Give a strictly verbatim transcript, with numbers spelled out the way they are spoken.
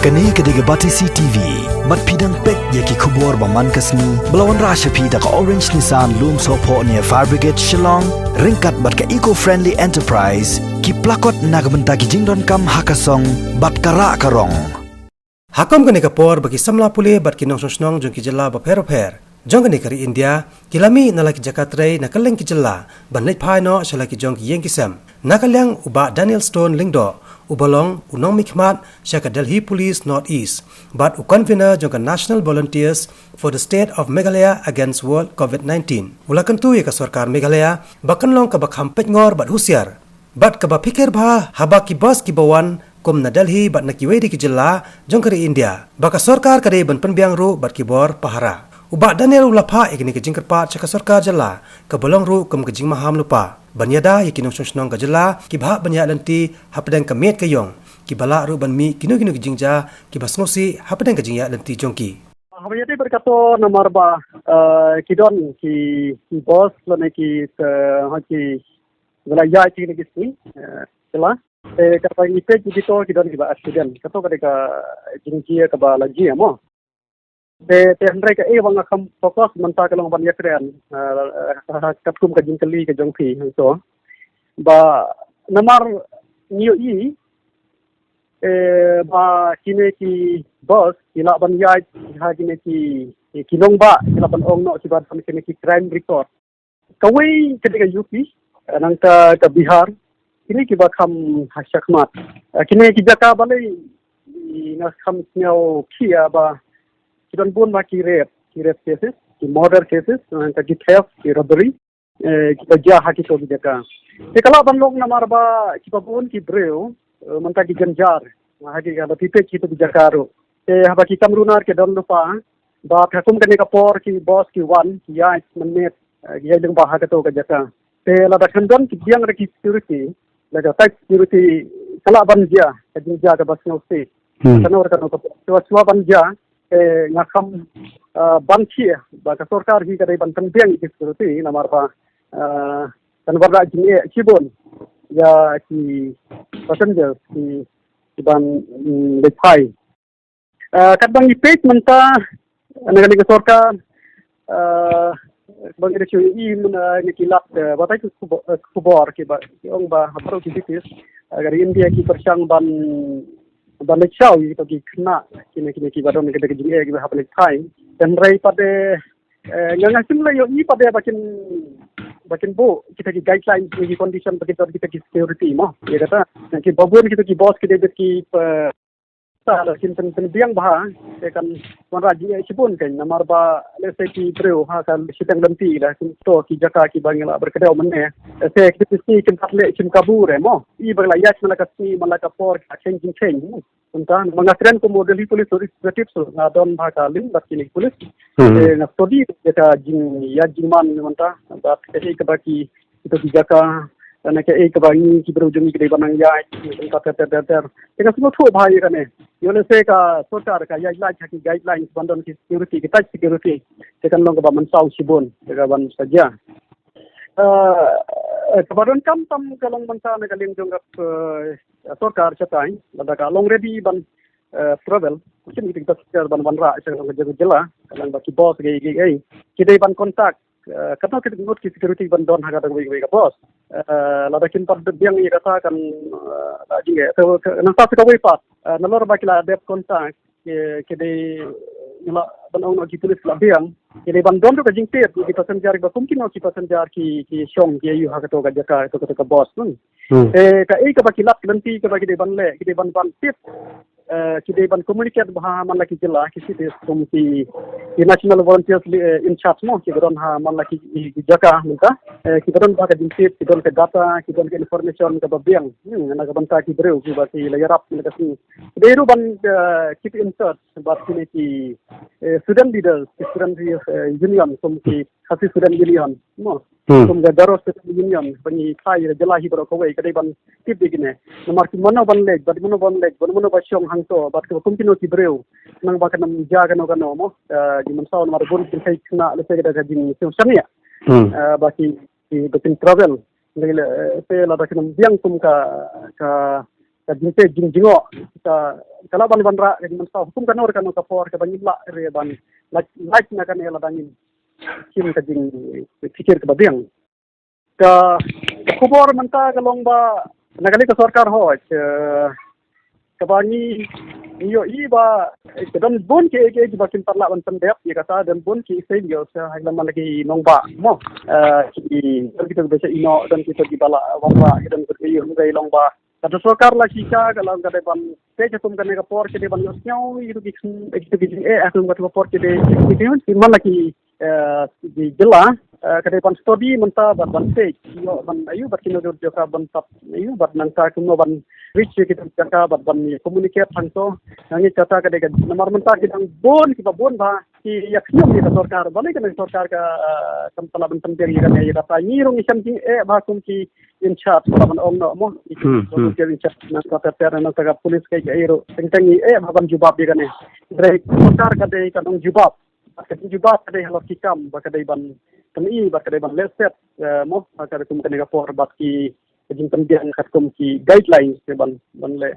Kane ka dei ka Batesi T V. Bad phi dang peit ïa ki khubor ba man ka sngi ba la wanrah sha phi da ka Orange Nissan Lumsohphoh near Fire Brigade Shillong, ryngkat bad ka Eco Friendly Enterprise, ki plakot na ka bynta ki jingdonkam ha ka song bad ka rah ka rong. Ha kum kane ka por ba ki samla pule bad ki nongshong shnong jong ki jylla bapher bapher jong kane ka ri India ki la mih na la ki jaka trei na kylleng ki jylla ban leit phai noh sha la ki jong ki ïing ki sem. Na ka liang u Bah Daniel Stone Lyngdoh, uba long u nongmihkhmat sha ka Delhi Police North East bad u convener jong ka National Volunteers for the State of Meghalaya Against World Covid nineteen, u la kyntu ïa ka sorkar Meghalaya ba kan long kaba kham peitngor bad husiar bad kaba phikir bha haba ki bus kiba wan kum na Delhi bad na kiwei de ki jylla jong ka ri India, ba ka sorkar ka dei ban pynbiang ruh bad ki bor pahara. U Bah Daniel u la phah ïa kane ka jingkyrpad sha ka sorkar jylla, kaba long ruh kum ka jingmaham lypa ban ïada ïa ki nongshong shnong ka jylla kiba hap ban ïaid lynti hapdeng ka miet ka ïong, kiba lah ruh ban mih kino kino ki jingjia kiba sngewsih hapdeng ka jingïaid lynti jong ki. Haba ïadei bad kato, namar ba, eh, ki don ki, ki bus lane ki, eh, ha ki, ba la ïaid kine ki sngi, eh, jylla. Te kata ngi peit kito ki don kiba accident. Kato ka dei ka jingjia kaba la jia mo. Te, te hynrei kaei ba nga kham focus mynta ka long ban ïakren, eh, eh, katkum ka jingkylli ka jong phi hangto. Ba namar ngi ïohi, eh, ba kine ki bus ki lah ban ïaid ha kine ki, ki nongbah, ki lah ban ong noh kiba don kine ki crime record. Kawei ka dei ka U P, eh, nangta ka Bihar, kine kiba kham ha shakhmat. Eh, kine ki jaka balei nga kham sngewkhia ba ki don bun ba ki rape, ki rape cases, ki murder cases, nangta ki theft, ki robbery, eh, kiba jia ha kito ki jaka. Te ka lah ban long namar ba kiba bun ki briew, eh, mynta ki jynjar ha ki, haba phi peit kito ki jaka ruh. Te haba ki kam runar ki don lypa, ba katkum kane ka por ki bus ki wan, ki ïaid mynmiet, eh, ki ïaid lyngba ha kato ka jaka. Te lada kan don ki biang re ki security, lada tight security, ka lah ban jia ka jingjia kaba sngewsih. Hmm. Kano re kano ka por, shuwa shuwa ban jia, te nga kham, eh, ban khia ba ka sorkar hi ka dei ban pynbiang ïa ki security, namar ba, eh, kan wanrah jingeh shibun ïa ki passengers ki, ki ban, mm, leit phai. Eh, katba ngi peit mynta na kane ka sorkar, eh, ba ngi da shu ïohi mynta, eh, ngi ki lad, eh, batai ki khubor, eh, khubor kiba ki ong ba ha baroh ki cities, eh, ka ri India ki pyrshang ban, ban leit shaw ïa kito ki khynnah, kine, kine kiba don kine ki jingeh kiba hap leit phai. Te hynrei pat de, eh, nga, nga shym la ïohi pat de ba kin, ba kin buh kita ki guidelines, kita ki condition, ba kin don kita ki security mo. Ïa kata, kiba bun kita ki bus ki dei beit ki, eh, ta la kin pyn, pynbiang bha, te kan wanrah jingeh shibun kein, namar ba lehse ki briew ha ka shiteng lynti la kin to ki jaka kiba ngi lah ban kdew mynne. Lehse ki, ki, ki kin pat leh shim kabu re mo. I ba la ïaid man la ka sngi man la ka por ka kheiñ jingkheiñ. Mynta ma nga kren kum u Delhi Police Representative, so nga don bha ka link bad kine ki police. Hmm. Te nga study ïa ka jingïaid jingman mynta bad kaei kaba ki, kito ki jaka, lane kaei kaba ngi ki briew jong ngi ki dei ban nang ïaid, ter ter ter ter. Te nga sngewthuh bha ïa kane. Ïoh lehse ka sorkar ka ïaid lait ha ki guidelines ban don ki security, ki tight security, te kan long kaba mynsaw shibun, te ka ban sa jia. Eh, eh, kaba donkam tam ka long mynta na ka liang jong ka, eh, sorkar shatai, lada ka long ready ban, eh, travel, kin ki passenger ban wanrah sha ka long ka jylla, ka long ba ki bus ki, ki, ki, ki dei ban contact, eh, katno ki ngut ki security ban don ha kata kawei kawei ka bus. Eh, lada kin pat biang ïa kata kan, eh, da jingeh. Te, te, nangta sa kawei pat, eh, nalor ba ki la dep contact, ki, ki dei, ngi lah ban ong noh ki police la biang, ki dei ban don ruh ka jingtip ïa ki passenger ba kum kino ki passenger ki, ki shong ki ïa ïoh ha kato ka jaka, kato, kato ka bus, hmm. Hmm. Eh, kaei kaba ki lad lynti kaba ki dei ban leh, ki dei ban, ban tip, eh, ki dei ban communicate bha man la ki jylla, ki cities, kum ki, ki National Volunteers, eh, in Charge mo, kiba don ha man la ki, ki, ki jaka mynta, eh, kiba don bha ka jingtip, ki don ka data, ki don ka information kaba biang, hmm, na ka bynta ki briew kiba ki la ïarap mynta ka sngi. Dei ruh ban, eh, keep in touch bad kine ki, eh, student leaders, ki student, eh, union, kum ki Khasi Student Union, mo. Hmm. Kum ka Garo Student Union, ba ngi phai ïa ka jylla hi baroh kawei, ka dei ban tip ïa kine. Namar ki mano ban leit, bad mano ban leit, bad mano ba shong hangto, bad kum kino ki briew. Nang ba kan ym jia kano kano mo. Eh, ki mynsaw namar bun ki khynnah, lehse ka da ka jingsngewsih ïa. Hmm. Eh, ba ki, ki, ba kin travel. Lehse, eh, te lada kin ym biang kum ka, ka, ka jingpeit jingjngoh ka, ka lah ban wanrah ka jingmynsaw hukum kano re kano ka por kaba ngim lah re ban lait lait na kane lada ngim shim ka jingpikir kaba biang. Ka, ka khubor mynta ka long ba na ka liang ka sorkar hoi, eh, kaba ngi ngi ïohi ba, eh, ka don bun ki, ki, kiba kim pat lah ban pyndep ïa kata, don bun ki failures, eh, ha ki lama la ki nongbah mo. Eh, ki don kito kiba shah ïehnoh, don kito kiba lah wanrah, ki don kito ki ïoh ngi long ba kata sorkar la ki ka ka long ka dei ban te ka kum kane ka por ka dei ban ïohsngew ïa kito ki, ïa kito ki jingeh ha kum kata ka por ka dei ki, ki, ki man la ki, eh, ki jylla, eh, ka dei ban study mynta bad ban te ïoh ban ïoh bad kino dur jaka ban tap ïoh bad nangta kumno ban reach ïa kito jaka bad ban communicate hangto. Ngi kata ka dei ka namar mynta ki dang bun kiba bun ba ki ïa khñium ïa ka sorkar, balei kane ka sorkar ka, eh, kam pat lah ban pynbiang ïa kane ïa kata. Ngi ruh ngi shem jingeh ba kum ki in charge ba ban ong noh mo. Hmm, hmm. Ki in charge nangta ter ter nangta ka police ka ïa ruh. Teng teng ngi eh ba ban jubab ïa kane. Hynrei sorkar ka dei ka nongjubab. Ka dei jubab ka dei halor ki kam ba ka dei ban pyni ba ka dei ban leh set, eh, mo ba ka dei kum kane ka por bad ki ka jingpynbiang katkum ki guidelines ka ban ban leh.